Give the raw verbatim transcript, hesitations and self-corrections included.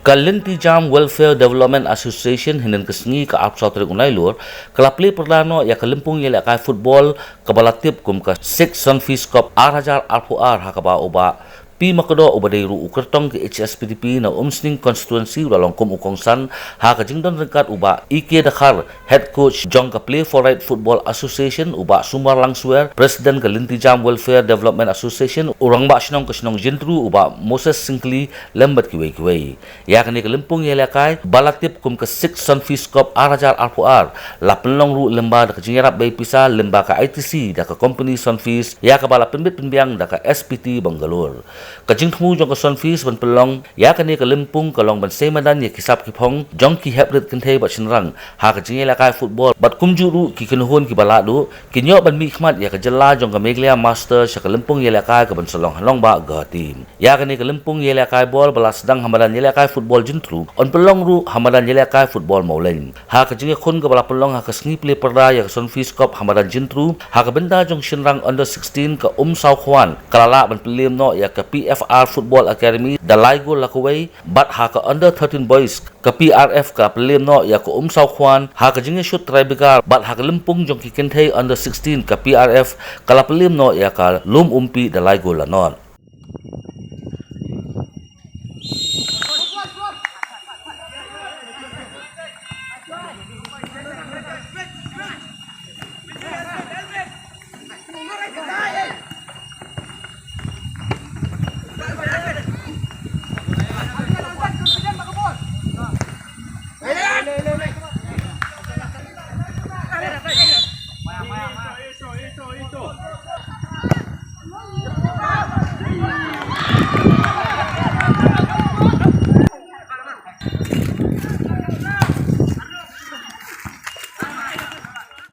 Ka Lyntijam Welfare Development Association hynnin ka sngi ka arphew saw tarik u Nailur ka la plie pyrda noh ïa ka lympung ïalehkai football kaba la tip kum ka Sixth Sunfeast Cup ar hajar arphew ar ha kaba u Bah P Makdoh uba dei ruh u kyrtong ka H S P D P na Umsning Constituency u la long kum u kongsan ha ka jingdon ryngkat u Bah E K Dkhar, Head Coach jong ka Play for Right Football Association, u Bah Sumar Langswer, President ka Lyntijam Welfare Development Association, u Rangbah Shnong ka shnong Jyntru u Bah Moses Syngkli, lem bad kiwei kiwei. Ïa kane ka lympung ïalehkai ba la tip kum ka Sixth Sunfeast Cup ar hajar arphew ar la pynlong ruh lyngba da ka jingïarap beit pisa lyngba ka I T C da ka kompani Sunfeast, ïa kaba la pynbit pynbiang da ka S P T Bangalore. Ka jingthmu jong ka Sunfeast ban pynlong ïa kane ka lympung ka long ban sei madan ïa ki sap ki phong jong ki hep rit kynthei bad shynrang ha ka jingïalehkai football bad kumjuh ruh ki kynhun kiba lah duh kin ïoh ban mihkhmat ïa ka jylla jong ka Meghalaya Masters sha ka lympung ïalehkai kaban sa long ha Nongbah Guwahati. Ïa kane ka lympung ïalehkai ball ba la sdang ha madan ïalehkai football Jyntru yn pynlong ruh ha madan ïalehkai football Mawleng. Ha ka jingïakhun kaba la pynlong ha ka sngi plie pyrda ïa ka Sunfeast Cup ha madan Jyntru, ha ka bynta jong shynrang under sixteen ka Umsawkhwan ka la lah ban pynliem noh ïa ka P F R Football Academy da lai gol la kawei, bad ha ka under thirteen boys ka P R F ka la pynliem noh ïa ka Umsawkhwan ha ka jingïashut tiebreaker, bad ha ka lympung jong ki kynthei under sixteen ka P R F ka la pynliem noh ïa ka Lum Umpi da lai gol la nod.